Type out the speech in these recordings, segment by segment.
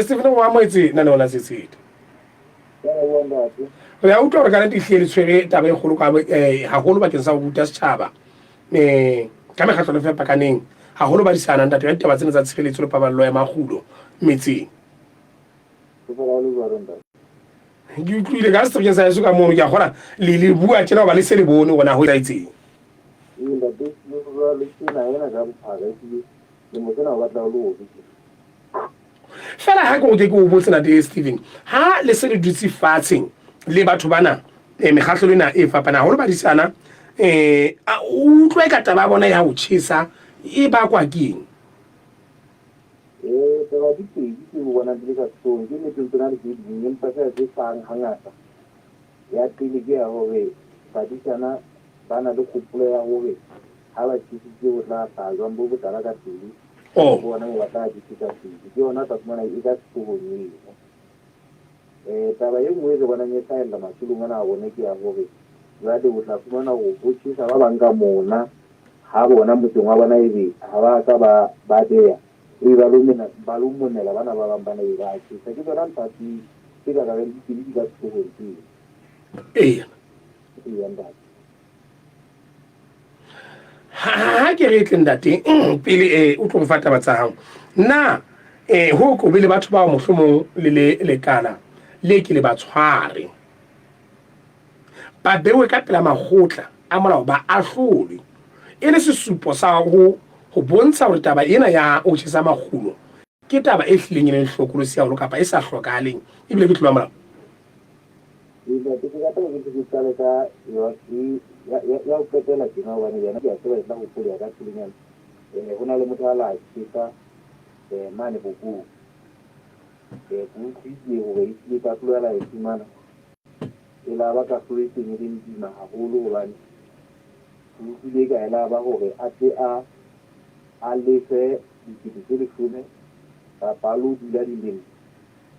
Stephen o amoetse na le ona setsete. Re a utlwa gore ka nnete ehlile le tshwere taba e kgolo ka eh, haholo bakeng sa ho ruta setjhaba eh, ka mekgatlo le fepakaneng haholo ba disana ntate ka ditaba tsena tsa tshireletso le paballo ya makgulo metseng. Ke utlwile ka seterekeng sa heso ka mono ke a kgona le le bua tjena hoba le se le bone hore na ho etsahetseng. Ee, ntate, le jwale ke naha ena ka bophara ehlile lemo sena ho batla ho le hobe tjena. Fela ha ke o ke ke o botse ntate Steven, ha le se le dutse fatshe le batho bana eh, mekgahlelo ena e fapanang haholo badisana eh, a o utlwe ka taba ya bona ya ho tjhesa e bakwa ke eng? Eh, taba di pedi tse o bonang di le ka sehloohong ke nnete ntse na le tse ding empa fela tse hlahang hangata. Ya pele ke ya hore badisana ba na le kgopolo ya hore ha ba tjhesitse ho tla hlaha jwang bo botala ka pele, Oh. ke bona moo ba tla jesetsa pele. Ke yona o tla fumana e ka sehloohong eno. Taba e nngwe e re bonang e hlahella matsholong ana a rona ke ya hore jwale o tla fumana hore ho tjhesa ba bang ka mona ha bona motseng wa bona ebe ha ba ka ba ba beha ebe ba lo mena ba lo monela bana ba bang bana ebe ba a tjhesa. Ke tsona ntlha tse tse ka ka reng di pedi di ka sehloohong tseo. Eya. Eya ntate. Ha ke re tle ntate pele o tlo fa taba tsa hao na ho ko be le batho bao mohlomong le le lekala le ke le ba tshware ba bewe ka pela makgotla a molao ba ahlolwe e le sesupo sa ho ho bontsha hore taba ena ya ho tjhesa makgulo ke taba e hlileng e leng hlokolosi haholo kapa e sa hlokahaleng ebile ke tlolo ya molao. Ntate, ke rata hore ke qale ka ya ho qetela tjena hobane yona ke a tseba e tla hopoleha ka pelenyana. Ho na le motho a la tjhesa mane bokong. Ke utlwile hore ehlile kahlolo ya la e fumana e la ba kahlolo e seng e leng boima haholo hobane ke utlwile eka e la ba hore a tle a a lefe dikete tse leshome kapa a lo dula dilemo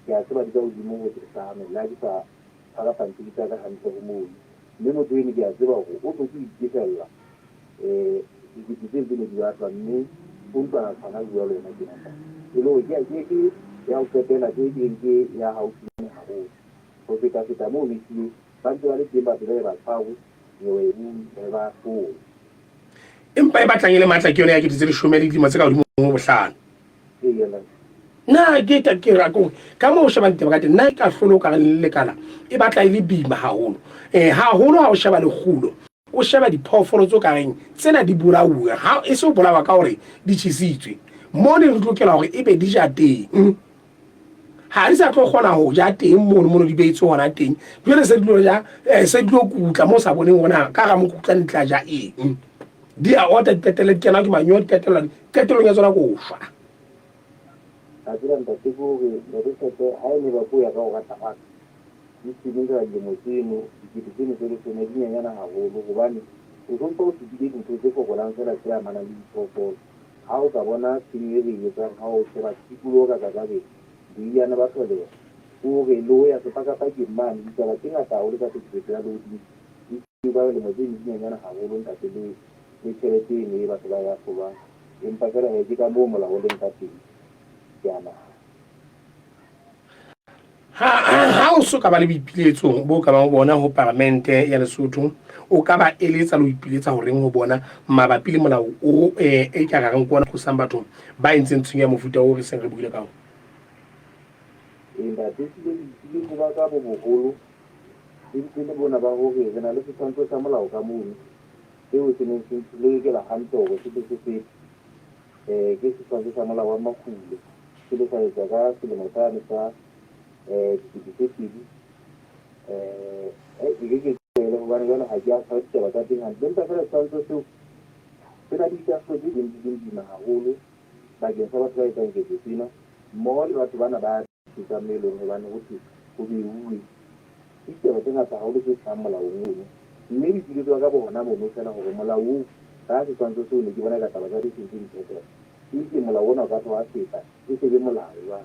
Ke a tseba di ka hodimo ho tse hlano, le ha ke sa tshwara pampiri tsa ka hantle ho mono. Mme motho eno ke a tseba hore o tlotse ho itefella dikete tseo tse ne di batlwa, mme o ntlwana tshwana jwalo yena tjena ntate. E le hore ke, ke, ke ya ho qetela tse ke reng ke ya haufinyane haholo. Ho feta-feta mono ehlile ba ntse ba le teng batho jwale ba tshwarwe, nyewe e buuwe, ba ahlolwe. Empa e batlang e le matla ke yona ya kete tse leshome le dilemo tse ka hodimo ho bohlano. Na ke ta ke ra ko ka moo o shebang taba ka teng nna ka hlolo ka lekala e batla e le boima haholo eh haholo ha o sheba lekgulo o sheba diphoofolo tse ka reng tsena di bolauwe ha e se o bolawa ka hore di tjhesitswe mo ne re lokela hore ebe di ja teng ha di sa tlo kgona ho ja teng mono mono di beetswe hona teng jwale se di lo ja eh, se di lo kutla mo sa boneng hona ka ga mokutla di tla ja eng di a ota di qetelle di kena ke manyo di qetella qetellong ya tsona ko shwa. A tseba ntate ke hore ntate Tshepe ha e ne ba ko ya ka ho rata hwa ka di sene ka dilemo tseno dikete tseno tse leshome di nyenyana haholo hobane o so ntse o supile dintho tse fokolang fela tse amanang le diphoofolo ha o ka bona tshenyo e re e etsang ha o sheba tikoloho ka kakaretso boiyane ba tlholeho ke hore le ho ya sepakapakeng mane ditaba tse ngata haholo tsa tlhekefetso ya lehodimo di ka lemo tseno di nyenyana haholo ntate le le tjhelete eno e batho ba e ahlolwang. Empa feela he, ke ka moo molao o leng ka teng, ke a nahana. Ha, ha o so ka ba le boipiletso bo ka bang bona ho Paramente ya Lesotho, o ka ba eletsa le ho ipiletsa horeng ho bona mabapi le molao o e, e ka reng ke ona qosang batho ba entseng tshenyo ya mofuta o re seng re buile ka ona? Ee, ntate, ehlile boipiletso ba ka bo boholo e ntse le bona ba hore re na le setshwantsho sa molao ka mono. Seo se neng se lokela hantle hore se tle se fete ke setshwantsho sa molao wa makgulo. Se ile sa etswa ka selemo sane sa 2000. E ke ke tlohele hobane jwale ha ke a tshwara ditaba tsa teng hantle. Empa feela setshwantsho seo se na le dikahlolo tse ding di leng boima haholo bakeng sa batho ba etsang ketso tsena mmoho le batho bana ba Tšekamelong hobane ho thwe ho beuwe ditaba tse ngata haholo tse hlahang molaong ono. Mme boipiletso ba ka bo hona mono feela hore molao oo, ka ha setshwantsho seo ne ke bona eka taba tsa teng se ntse di phetoha, eke molao ona o ka tloha feta e se be molao jwale.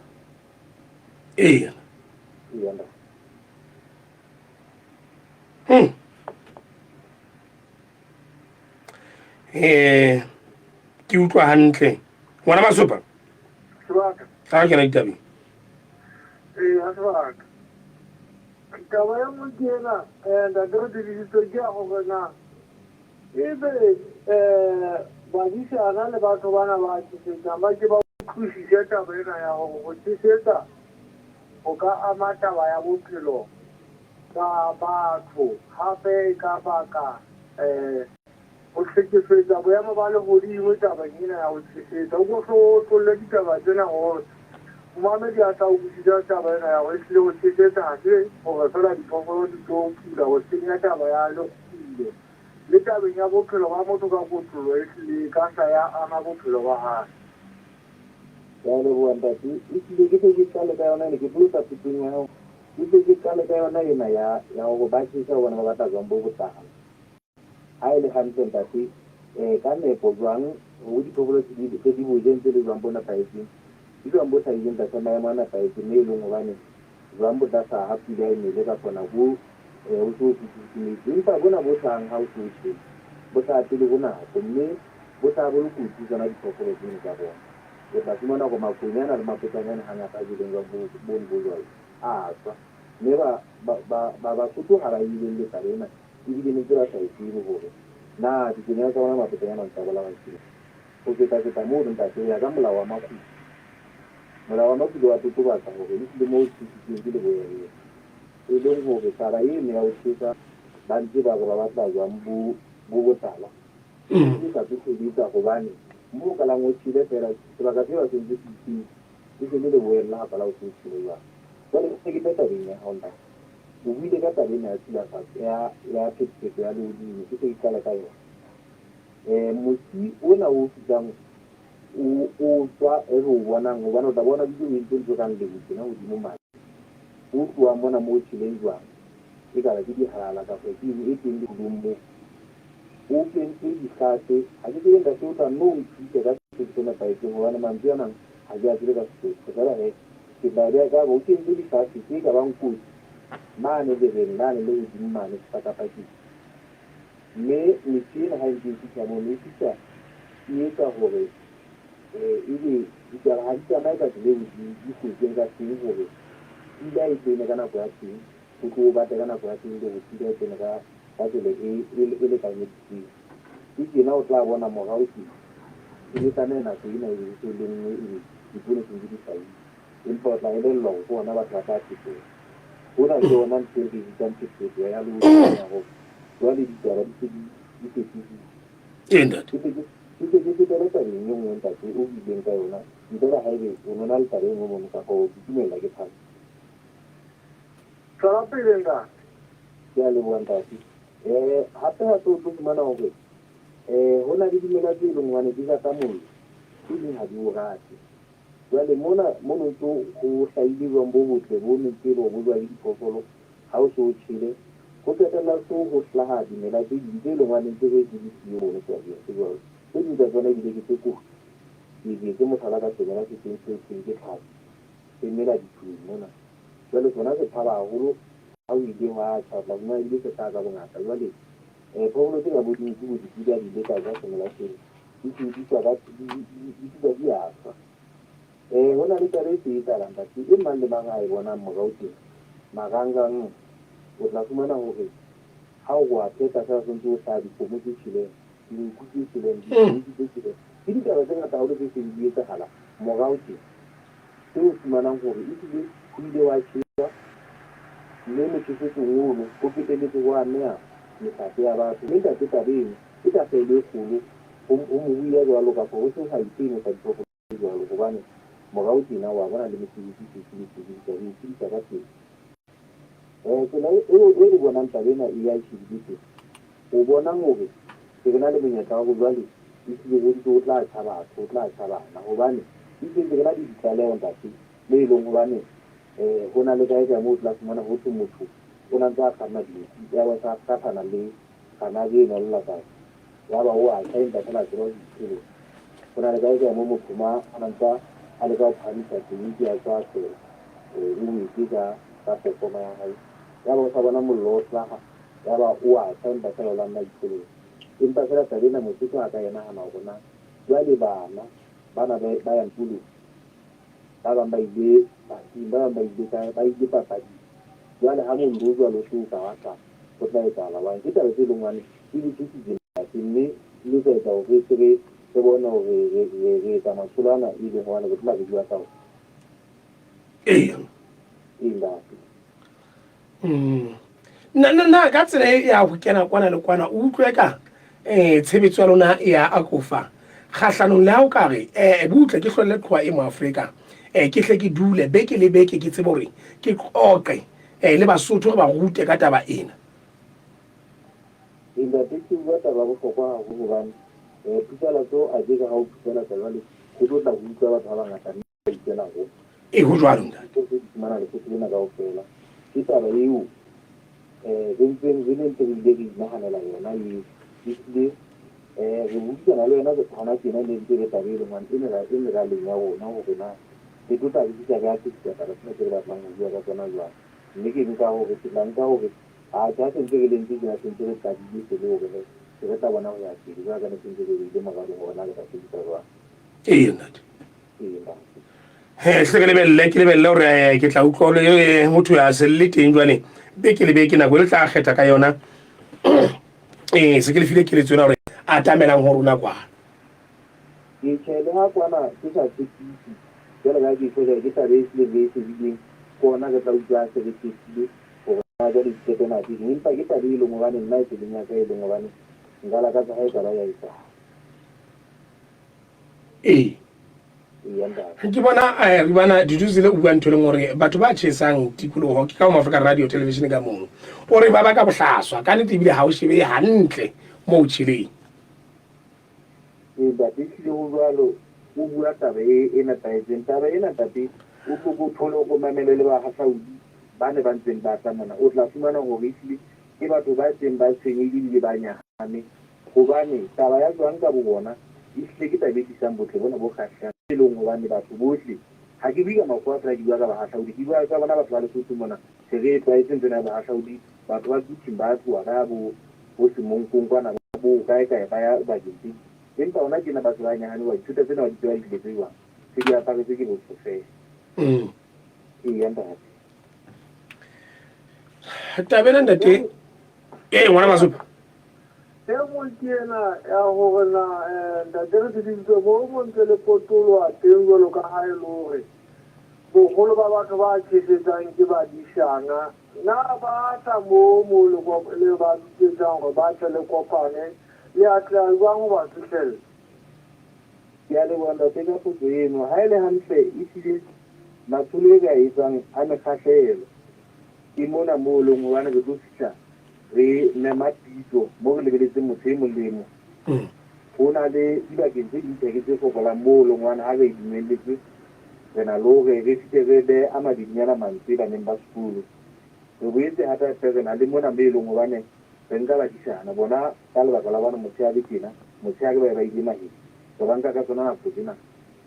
Eya. Eya ntate. Eh, ke utlwa hantle. Ngwana Masopa. Sebaka. Ha ke na ditabeng. Ee, ha sebaka. Taba e nngwe ke ena, ntate re dirisitswe ke ya gore na ebe badisana le batho bana ba tjhesetsang ba ke ba utlwisise taba ena ya hore ho tjhesetsa ho ka ama taba ya bophelo ba batho, hape e ka baka ho hlekefetsa boemo ba lehodimo tabeng ena ya ho tjhesetsa. O ko hlo o otlolle ditaba tsena hore momamedi a tla utlwisisa taba ena ya hore ehlile ho tjhesetsa ha se hore feela diphoofolo di tlo kula, ho senya taba ya lekgulo le tabeng ya bophelo ba motho ka kotlolo ehlile e ka hla ya ama bophelo ba hae. Ke a leboha ntate. Ehlile ke se ke qale ka yona ene ke bolotsa thutong ya hao. Ke se ke qale ka yona ena ya ya hore ba tjhesa hobane ba batla jwang bo botala. Ha e le hantle ntate, ka nepo jwang hore diphoofolo tse di tse di bo je ntse le jwang bo nepahetseng, ke jwang bo hlahileng tlasa maemo a nepahetseng mme e leng hobane jwang bo tla hlaha ha pula e nele kapa nako ho se ho futhumetse. Empa bona bo hlahang ha ho se ho tjhele, bo hlaha pele ho nako mme bo hlaha bo le kotsi ho tsona diphoofolo tseno tsa bona. O tla fumana hore makonyana le mapotsanyane hangata a jeleng jwang bo bono bo jwalo a shwa. Mme ba ba ba ba Basotho ha ba e elellwe taba ena ebile ne ntse ba sa e tsebe hore na dikonyana tsa bona mapotsanyane a ntse a bolawa ke eng. Ho feta-feta mono ntate, ho ya ka molao wa makgulo, molao wa makgulo wa totobatsa hore ehlile moo ho tjhesitsweng ke leboya, e leng hore taba eno ya ho tjhesa ba ntse ba re ba batla jwang bo bo botala e ntse e sa tlo sebetsa hobane moo o qalang o tjhele feela sebaka seo ba se ntse se itseng e se le leboyeng la hapa la ho se o tjhele jwang. Jwale ke se ke tle tabeng ya hao ntate. O buile ka taba ena ya tshilafatso ya ya phetoho ya lehodimo, ke se ke qale ka yona. Mosi ona o fihlang o o tswa e re o bonang hobane o tla bona bile o entse ntho e kang leru tjena hodimo mane. O tlohang mona moo o tjheleng jwang, ekaba ke dihalala kapa ke eng e teng lehodimong moo. O kentse dihlase, ha ke tsebe ntate o tla nno o nthuse ka Sesotho se nepahetseng hobane mantswe a mang ha ke a tsebe ka Sesotho. Feela he, ke tla beha ka hore o kentse dihlase tse ka bang kotsi mane lereng lane le hodimo mane sepakapakeng. Mme metsi ena ha e ntse e fihla mono, e fihla e etsa hore ebe ditaba ha di tsamaye ka tsela eo di hlotsweng ka teng hore pula e tle ka nako ya teng, ho tlo bate ka nako ya teng le hore pula e tsene ka ka tsela e e lekanyeditsweng. Ke tjena o tla bona morao tjena e be tlameha nako ena e be e se lenngwe ebe dipoone se ntse di hlahile. Empa o tla elellwa hore ke hona batho ba tla fetoha. Hona ke yona ntho e re e bitsang phetoho ya lehodimo ya hore jwale ditaba di se di di fetohile. Ee, ntate. Ke se ke ke se ke fetele tabeng e nngwe ntate o buileng ka yona ntle le haebe o no na le taba e nngwe mono kapa o dumella ke phane. Tswela pele ntate. Ke a leboha ntate. Hape hape o tlo fumana hore ho na le dimela tse leng hobane di rata mollo, tse ding ha di o rate. Jwale mona mono ntso ho hlahile jwang bo botle bo metse bo bo jwa ke diphoofolo ha o so o tjhele, ho qetella so ho hlaha dimela tse ding tse leng hobane ntse re di le siyo mono sebakeng se jwalo. Tse ding tsa tsona ebile ke tse kotsi. Ke ke etse mohlala ka semela se teng seo thweng ke tlhapi, se mela dithuleng mona. Jwale sona se thaba haholo ha o ile wa tjha, o tla fumana ebile se hlaha ka bongata. Jwale phoofolo tse ka bo dinku bo dipodi ha di ile tsa ja semela seo, di se di tswa ka di di tswa di a shwa. Ho na le taba e se etsahalang ntate, e mang le mang a e bonang morao tjena marangrang, o tla fumana hore ha o re wa phetla feela so ntse ho hlaha dikgomo tse tjheleng, dinku tse tjheleng, ditonki tse tjheleng. Ke ditaba tse ngata haholo tse seng di etsahala morao tjena. Seo o fumanang hore ehlile ho ile wa tjheswa mme motjhesetsong ono ho qetelletse ho ameha mehlape ya batho. Mme ntate taba eno ke tahlehelo e kgolo ho ho morui ya jwalo kapa ho sehwai seno sa diphoofolo tse jwalo hobane morao tjena wa bona le mesebetsi e se e sebedisa re e sebedisa ka tsela. Tsela eo e re bonang taba ena e ya e shebile teng, o bonang hore se re na le monyetla wa hore jwale ehlile ho ntse ho tla tjha batho, ho tla tjha bana hobane ehlile ntse re na le ditlaleho ntate mo e leng hobane ho na le kae kae moo o tla fumana ho thwe motho o na ntse a kganna dinku ya ba sa kgahlana le garage eno ya lelapa ya ba o a tjha empa feela a tseba ho ipholosa. Ho na le kae kae moo motho ma a na ntse a leka ho phahamisa tonki a tswa tsela e wetse ka ka pokoma ya hae ya ba o sa bona mollo o hlaha ya ba o a tjha empa feela o la nna ipholosa. Empa feela taba ena Mosotho a ka e nahana hore na jwale bana Bana ba yang sekolong, ba bang ba ile basing, ba bang ba ile kae, ba ile papading. Jwale ha mollo o jwalo o se o ka wa hlaha, ho tla etsahala jwang? Ke taba tse leng hobane di re thusitse ntate, mme di ile tsa etsa hore re se re re bone hore re re re etsa matsholo ana e leng hobane re tla re bua ka ona. Ee. Ee, ntate. Na, na, na ka tsela e ya ho kena kwana le kwana o utlwe ka eh tshebetso ya lona e ya akofa kgahlanong le ha o ka re eh butle ke hlolle qhoa e mo Afrika eh ke hle ke dule beke le beke ke tsebe hore ke qoqe eh le Basotho re ba rute ka taba ena. Ee, ntate ke bua taba ya bohlokwa haholo hobane um phusalatso a ke ka ha o phusalatsa jwale ho tlo tla ho utlwa batho ba bangata mme ba ikela ho Ee, ho jwalo ntate. Tsohle di fumana Lesotho lena kaofela. Ke taba eo um re ntseng re ne ntse re ile re inahanela yona eo. Ehlile um re buisana le wena hona tjena ne ntse re taba e leng hobane e mera e meraleng ya rona hore na re tlo tla re fihla re atlehisisa taba tsena tse re batlang ho bua ka tsona jwang. Mme ke nka hore ke tla nka hore atjhe ha se ntse re le ntse tjena se ntse re qadile se le hore se re tla bona ho ya pele jwalo ka ne se ntse re beile moralong hore na re tla sebetsa jwang. Ee ntate. He hle ke lebelle ke lebelle gore eh, ke tla utlwa le eh, motho ya se le teng jwale beke le beke nako e le tla kgetha ka yona ee se ke le file keletso ena gore atamelang go rona kwana. Ke tjhe le ha kwana ke sa tshepise jwalo ka ha ke tjho jwale ke taba e hlileng re e shebileng ke ona re tla utlwa ha se re qetile hore na jwale diqeto na ke ding empa ke taba e leng hobane nna e pelong ya ka e leng hobane nka lakatsa ha e ka ba ya etsahala. Ee. Ke bona eh, re bona Duduzile o bua ntho e leng gore batho ba chesang tikologo ke ka mo Africa Radio Television ka mono o re ba baka bohlaswa ka nnete ebile ha o shebe hantle mo o tjheleng. Ee, ntate ehlile ho jwalo o bua taba e e nepahetseng. Taba ena ntate o tlo ko thole o ko mamele le bahahlaudi ba ne ba ntseng ba tla mona o tla fumana hore ehlile ke batho ba seng ba tshwenyehile ebile ba nyahame. Hobane taba ya jwang ka bobona ehlile ke taba e tlisang botle bona bo kgahlehang, e leng hobane batho bohle, ha ke bue ka makgowa feela, ke bua ka bahahlaudi, ke bua ka bona batho ba Lesotho mona, se re e tlwaetse ntho ena ya bohahlaudi, batho ba Quthing ba tloha ka bo, bo Semonkong kwana, bo kae kae, ba ya bakeng tse ding. Empa hona tjena ba se ba nyahame hoba dithota tsena ba di tseba di tlile tse jwang, se di aparetswe ke botsho feela. Eya ntate. Taba ena ntate, ee ngwana Masopa. E nngwe ke ena ya hore na ntate re tsebisitse moo mo ntse le potoloha teng jwalo ka ha e le hore boholo ba batho ba tjhesetsang ke badishana. Na ba tla moo mo le le ba bitsetsang hore ba tle le kopane, le atleha jwang ho ba fihlella? Ke a leboha ntate ka potso eno. Ha e le hantle ehlile matsholo e re a etsang a mekgahlelo. Ke mona moo e leng hobane re tlo fihla re mema pitso mo re lebeletseng motho e mong le e mong. Ho na le dibakeng tse ding tjhe tse fokolang moo e leng hobane ha re dumelletswe re na le hore re fihle re behe a mabedinyana mantswe baneng ba sekolo. Re boetse hape hape re na le mona moo e leng hobane re nka badisana bona ka lebaka la hobane motshehare tjena, motshehare ba ye ba ile maheng. Re ba nka ka tsona nako tsena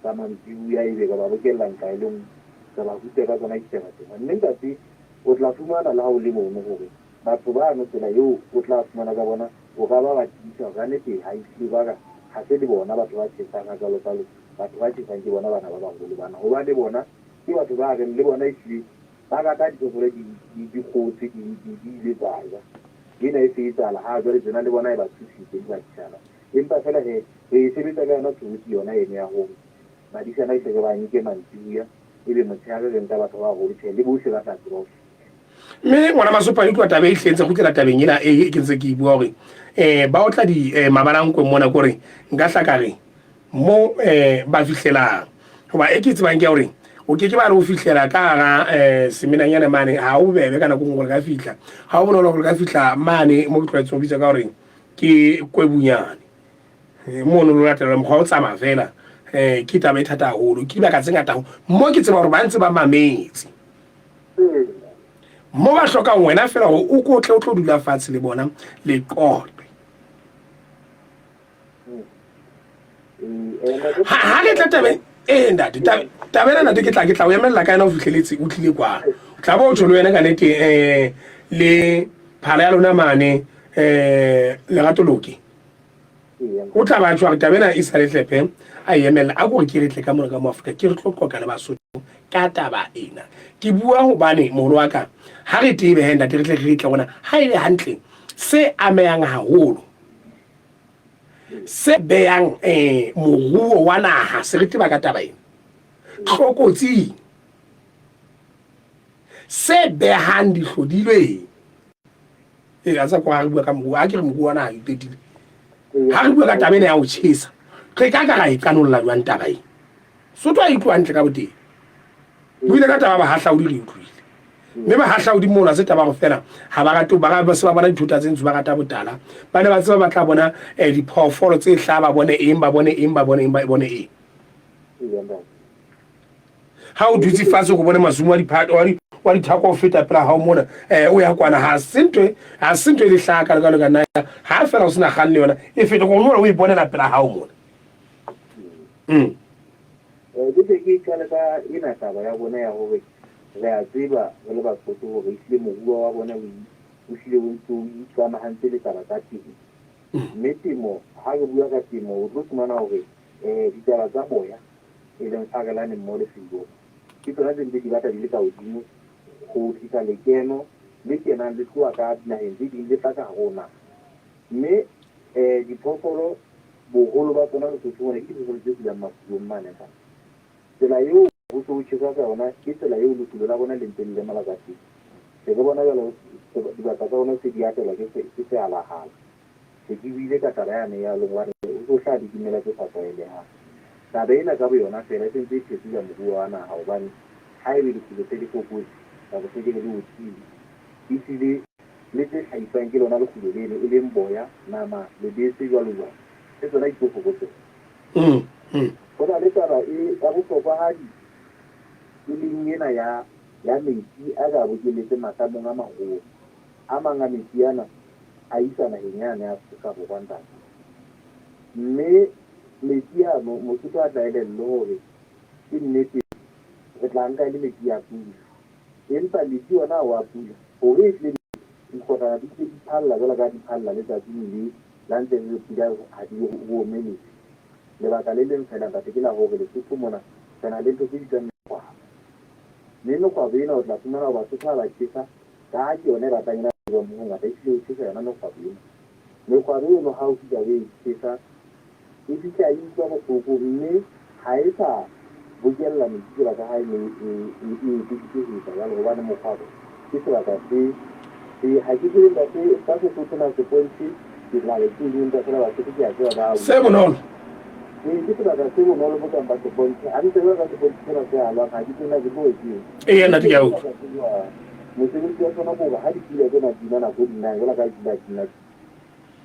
tsa mantsibuya ebe re ba bokella nqa e le nngwe, re ba ruta ka tsona ditaba tsena. Mme ntate o tla fumana le ha o le mono hore batho bano tsela eo o tla fumana ka bona o ka ba wa tiisa hore kannete ha ehlile ba ka ha se le bona batho ba tjhesang hakalo-kalo. Batho ba tjhesang ke bona bana ba baholo bana hobane bona ke batho ba reng le bona ehlile ba rata diphoofolo di di di kgotse di di di ile tsa ja. Ena e se e etsahala ha jwale tjena le bona e ba tshositse le badisana. Empa feela he re e sebetsa ka yona tshobotsi yona eno ya hore badisana ehle re ba nke mantsibuya ebe motshehare re nka batho ba baholo tjhe le bohle ba tla tseba ho fihla. Mme ngwana Masopa e utlwa taba e hlentse kgutlela tabeng ena e ke ntse ke e bua hore eh ba otla di eh, mabalankwe mona kore nka hla ka re mo eh ba fihlelang hoba e ke tsebang ke hore o ke ke ba re o fihlela ka hara eh semenanyana mane ha o bebe ka nako nngwe gore ka fihla ha o bonolo gore ka fihla mane mo ke tlwaetseng ho bitsa ka hore ke kwebunyane eh, mono lo latela mokgwa o tsamaya fela eh ke taba e thata haholo ke dibaka tse ngata mo ke tseba hore ba ntse ba mametse mo ba hlokang wena fela hore o ko tle o tlo dula fatshe le bona le qoqe ha re tla tabeng ee ntate taba ena ntate ke tla ke tla o emelela ka ena o fitlheletse o tlile kwa o tla bo o tjho le wena ka nete um le phala ya lona mane um lerato loke. O tla ba tjwa taba ena e sa le tlepe a e emella a ko re ke re tle ka mona ka mo Afrika ke re tlo qoqa le Basotho ka taba ena. Ke bua hobane moholo wa ka ha re tebe he ntate re tle re tle rona ha e le hantle se amehang haholo se beyang eh moruo wa naha se re teba ka taba ena tlokotsing se behang dihlodilweng Ee, a tsa kwa re bua ka moruo, a ke re moruo wa naha ipetile. Ha re bua ka taba ena ya ho tjhesa, re ka ka ra e qanolla jwang taba e? Sotho a e utlwa hantle ka boteng. Buile ka taba bahahlaudi re utlwile. Mme bahahlaudi mono ha se taba go fela ha ba rate ba ba se ba bona dithota tse ntsho ba rata botala. Ba ne ba tseba ba tla bona eh, diphoofolo tse hlaha ba bone eng ba bone eng ba bone eng ba bone eng. Ha o dutse fatshe o bone masumo wa diphato wa di wa dithako o feta pela hao mona eh o ya kwana ha se ntho ha se ntho e le hlaka le ka nna ha fela o sena kganne yona e fete go mona o e bonela pela hao mona. Eh ke se ke qale ka ena taba ya bona ya hore re a tseba re le Basotho hore ehlile moruo wa bona o o hlile o ntse o ikamahantse le taba tsa temo. Mme temo ha re bua ka temo o tlo fumana hore eh ditaba tsa boya e leng Farelane mmoho le Seiboka, ke tsona tse ntse di batla di le ka hodimo ho tlisa lekeno le kenang le tloha ka dinaheng tse ding le tla ka hare ho naha. Mme diphoofolo boholo ba tsona Lesotho mona ke diphoofolo tse fulang mafulong mane ka. Tsela eo ho se ho tjheswa ka yona ke tsela eo lefulo la bona le ntseng le lemala ka teng. Se re bona jwale dibaka tsa rona se di atelwa ke sehalahala. Se ke buile ka taba yane ya hobane ho so hlaha le dimela tse sa tlwaelehang. Taba ena ka boyona feela e se ntse e phetola moruo wa naha hobane haebe lekgulo se le fokotse kapa se ke re le otlile, ehlile le tse hlahiswang ke lona lekgulo leno e leng boya, nama, lebese jwalo jwalo, le tsona di tlo fokotseha. Ho na le taba e ya bohlokwahadi e leng ena ya ya metsi a re a bokelletseng matamong a maholo. A mang a metsi ana a isa naheng yane ya Afrika Borwa ntate. Mme metsi ano Mosotho a tla elellwe hore ke nnete re tla nka e le metsi a pula. Empa metsi ona ao a pula hore e tle dikgohlana di tle di phalla jwalo ka di phalla le tsatsing le la ntse re re pula ha di ho omeletse. Lebaka le leng feela ntate ke la hore Lesotho mona re na le ntho tse bitswang mekgwabo. Mme mekgwabo ena o tla fumana hore Basotho ha ba tjhesa Ka ha ke yona e batlang e na le jwang bo bongata, ehlile o tjhesa yona mekgwabo ena. Mekgwabo eno ha o fihla o e tjhesa, e fihla e utlwa bohloko mme ha e sa bokella metsi jwalo ka ha e ne e e e etseditswe ho etsa jwalo hobane mokgwabo ke sebaka se se ha ke tsebe ntate ka Sesotho na sepontshe ke tla re ke eng empa feela Basotho ke a tseba ba Se bonolo. Ee, ke sebaka se bonolo bo kang ba sepontshe. Hantle jwalo ka sepontshe sena se alwang ha ke tsebe na ke tlo re ke eng. Eya ntate ke a utlwa. Mosebetsi wa tsona ke hore ha dipula tsena di na nako di nang, jwalo ka ha dipula di na,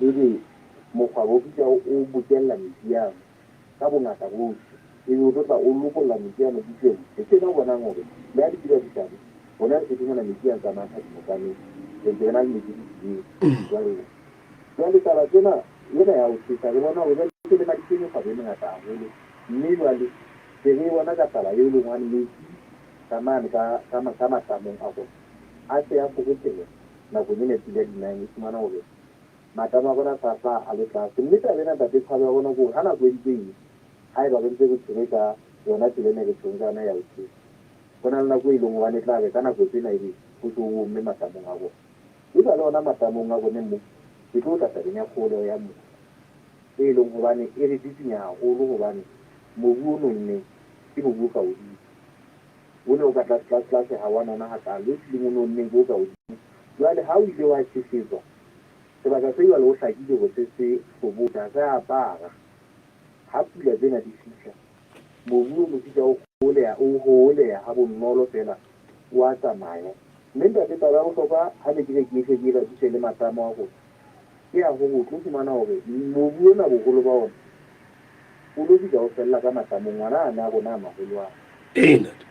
ebe mokgwabo o fihla o bokella metsi ano ka bongata bohle, ebe o tlo tla o lokolla metsi ano butle. Ke tjena o bonang hore le ha dipula di sa ne, rona Lesotho mona metsi a ntsa matha dinokaneng, re ntse re na le metsi didibeng, jwalo. Jwale taba tsena, ena ya ho tjhesa, re bona hore jwale e se lemaditse mekgwabo e mengata haholo, mme jwale se re e bona ka taba eo e leng hobane metsi ka mane ka, ka, ka matamong a rona a se a fokotseha nakong ena pula di nang, e fumana hore matamo a rona a sa hlaha a le tlase. Mme taba ena, ntate, tshabo ya rona ke hore ha nako e ntse e ya, haeba re ntse re tshwere ka yona tsela ena e re tshwereng ka yona ya ho tjhesa, ho na le nako e leng hobane e tla re ka nako tsena ebe ho se ho omme matamong a rona. Eba le ona matamong a rona moo, ke tlo tla tabeng ya kgoholeho ya mobu, e leng hobane e re tsitsinya haholo hobane mobu o nonneng ke mobu o ka hodimo. O ne o ka tlase, tlase, tlase ha wa nona hakaalo. O hlileng o nonneng ke o ka hodimo. Jwale ha o ile wa tjhesetswa, sebaka se jwale ho hlakile hore se se hlobotse, ha se a apara. Ha pula tsena di fihla, mobu o mofihla o kgoholeha, o hoholeha ha bonolo feela, o a tsamaya. Mme ntate, taba ya bohlokwa ha ne ke re ke hle ke e bapise le matamo a rona, ke ya hore o tlo fumana hore mobu ona boholo ba ona o lo fihla o fella ka matamong ona ane a rona a maholo ana. Ee, ntate.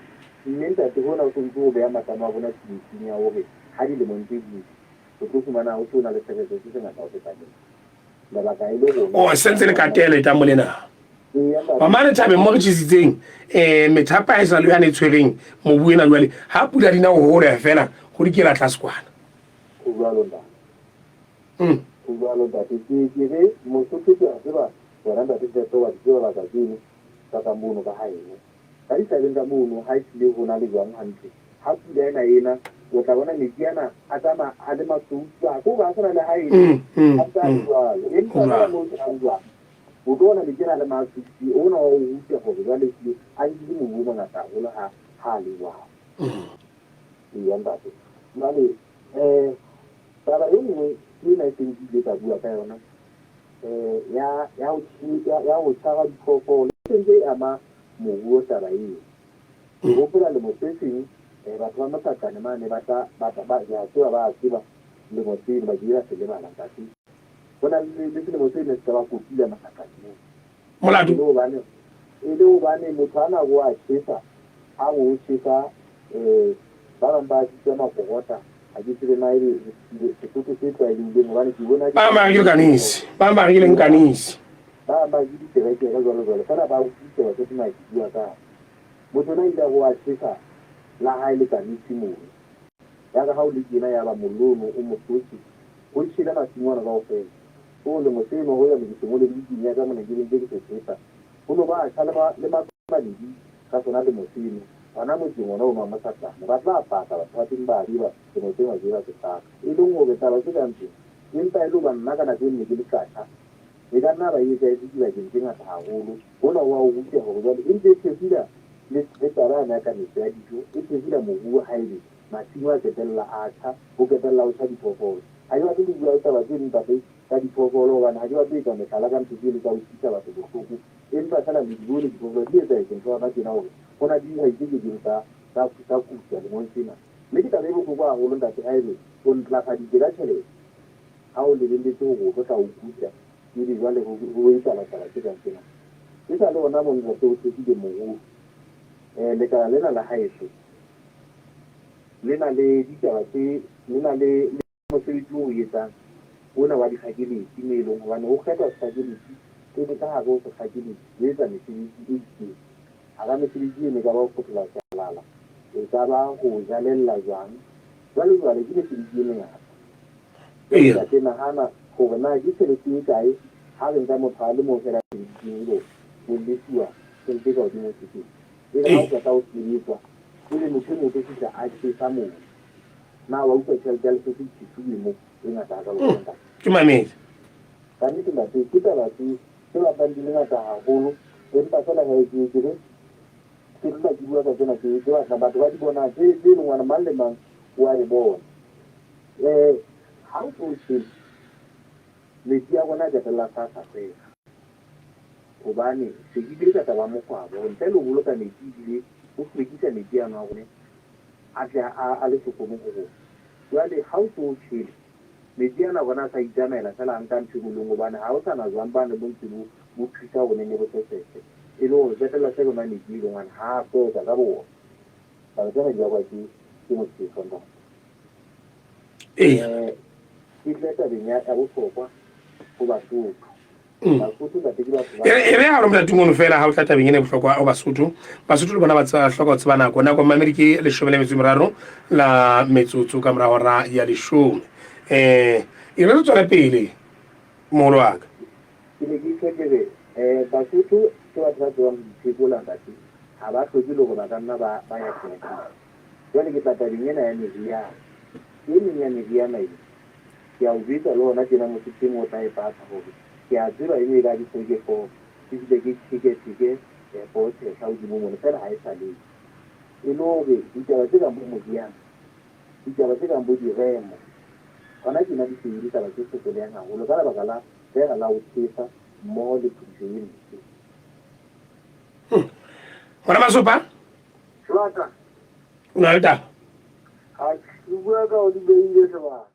Mme ntate, hona ho se ntse ho beha matamo a rona tsietsing ya hore ha dilemo ntse di ya, o tlo fumana ho se ho na le seretse se sengata ho feta mona. Lebaka e le rona. Oh, se ntse le katele letamo lena. Eya, ntate. Mamane thabeng mo re tjhesitseng um methapa ha e sa le yane e tshwereng mobu ena jwale ha pula di na ho holeha fela ho dikela tlase kwana. Ho jwalo, ntate. Ho jwalo ntate. Ke ke re Mosotho ke a tseba wena ntate Tshepo wa di tseba baka tseno tsa ka mono ka haeno. Ka dithabeng ka mono ha ehlile ho na le jwang hantle. Ha pula ena e na o tla bona metsi ana a tsamaya a le masweu twa ke hoba a sa na le haeno a ntse a le jwalo. Empa feela moo ho senang jwang o tlo bona metsi ana a le matsho ona wa o ruta hore jwale ehlile a nkile mobu o mongata haholo ha ha a le jwalo. Eya ntate. Jwale um taba e nngwe ke ena e seng ke ile ka bua ka yona um ya ya ho ya ho tshwara diphoofolo e sentse e ama moruo taba eo. Ke hopola lemo se seng um batho ba Motlakane mane ba tla ba ba ke a tseba ba a tseba lemo seno ba kile ba se lebala ntate. Ho na le le selemo se ne se ka ba kotula Motlakane moo. Molato? E le hobane e le hobane motho a na o a tjhesa, a re o tjhesa um ba bang ba bitsa makorota, ha ke tsebe na ebe Sesotho se tlwaelehileng hobane ke bona Ba bang ba re ke lekanisi, ba bang ba re ke lenkanisi. Ba bang ba re ke diterekere jwalo jwalo, feela ba utlwisisa Basotho na ke bua kang. Motho ona ile a re o a tjhesa la hae lekanisi mono. Yare ha o le tjena yaba mollo ono o mo hlotse, ho tjhele masimo ana kaofela. O lemo seno hoja ne ke se ngole le bukeng ya ka mona ke be ntse ke se pheta. Ho no ba tjha le ma, le matlo a mabedi ka sona lemo seno, hona motseng ona ono wa Mohlatlana. Ba tla paka, batho ba teng ba a tseba lemo seno ba ke ba se paka. E leng hore taba tse kang tsena, empa e le hoba nna ka nako eno ne ke le tlatjha, e ka nna ba e etsahetse dibakeng tse ngata haholo. Hona ho a o ruta hore jwale e ntse e thefula le, le taba yane ya kanetso ya dijo, e thefula moruo haebe masimo a qetella a tjha, ho qetella ho tjha diphoofolo. Ha ke batle ho bua taba tse ntate ka diphoofolo hobane ha ke batle ho etsa mehlala ka ntho tseno tsa ho utlwisa batho bohloko. Empa feela le di bone diphoofolo di etsa ntho hona tjena hore ho na le dihwai tse ke keng tsa tsa tsa kutwa lemong sena. Mme ke taba e bohloko haholo ntate haebe o ntlafaditse ka tjhelete ha o lebelletse hore o tlo tla o kutla ebe jwale ho ho etsahala taba tse kang tsena. E sa le hona moo ntate o thehile moruo. Lekala lena la haeso le na le ditaba tse le na le le mosebetsi o o etsang ona wa dikgakeletsi moo e leng hobane ho kgethwa sekgakeletsi pele ka hare ho sekgakeletsi ho etsa mesebetsi e itseng. Hara mesebetsi eno e ka ba ho fothola shalala, e ka ba ho jalella jwang, jwalo jwalo ke mesebetsi e mengata. Jwale ntate nahana hore na ke tjhelete e kae ha re nka motho a le mong feela a sebeditseng ebe o lefuwa tjhelete e ka hodimo ho sekete. Ebe ha o qeta ho sebetsa ebe motho e mong o tlo fihla a tjhesa mono. Na wa utlwa tjhelete ya Lesotho e tjhesuwe mo e ngata hakalo wena ntate? Ke mametse. Ka nnete ntate ke taba tse tse batlang di le ngata haholo empa feela hee ke ke re ke tlo tla ke bua ka tsena tse tse batlang batho ba di bonang tse tse leng hore mang le mang o a di bona. Ha o so tjhele metsi a rona a qetella a sa sa hlweka hobane se ke bile ka taba ya mokwabo hore ntle le ho boloka metsi ebile o hlwekisa metsi ano a rona a tle a a le sekono ho rona. Jwale ha o so o tjhele, metsi ana rona a sa itsamaela feela a nka ntho e nngwe le e nngwe hobane ha ho sa na jwang bane bo ntse bo bo thusa hore ne ne bo sesese. E le hore qetella se re nwa metsi e leng hore ha a hlweka ka bo ona. Taba tsena di bakwa ke ke motjheso ntate. Ee. Ke tle tabeng ya ya bohlokwa ho Basotho. Basotho ntate ke batho ba E re ha re molato mono fela ha o tla tabeng ena e bohlokwa ho Basotho. Basotho le bona ba tseba hloka ho tseba nako. Nako mmamedi ke 13 la metsotso ka mora hora ya 10. E re re tswele pele moholo wa ka. Ke ne ke tjho ke re Basotho ke batho ba tsebang ho iphekola ntate. Ha ba hloke le hore ba ka nna ba ba ya clinic. Jwale ke tla tabeng ena ya meriana. E meng ya meriana ena ke a o jwetsa le hona tjena motsotsong o tla e paka hore ke a tseba e ne e ka ke se ke fo ke fihle ke tjheke tjheke poo tshehla hodimo mono feela ha e sa le. E le hore ditaba tse kang bo moriana, ditaba tse kang bo diremo, hona tjena di se e le taba tse sokolehang haholo ka lebaka la feela la ho tjhesa mmoho le phodiso e mpe. Ngwana Masopa? Sebata. O na le taba? Ha ke bua ka o di beile sebaka.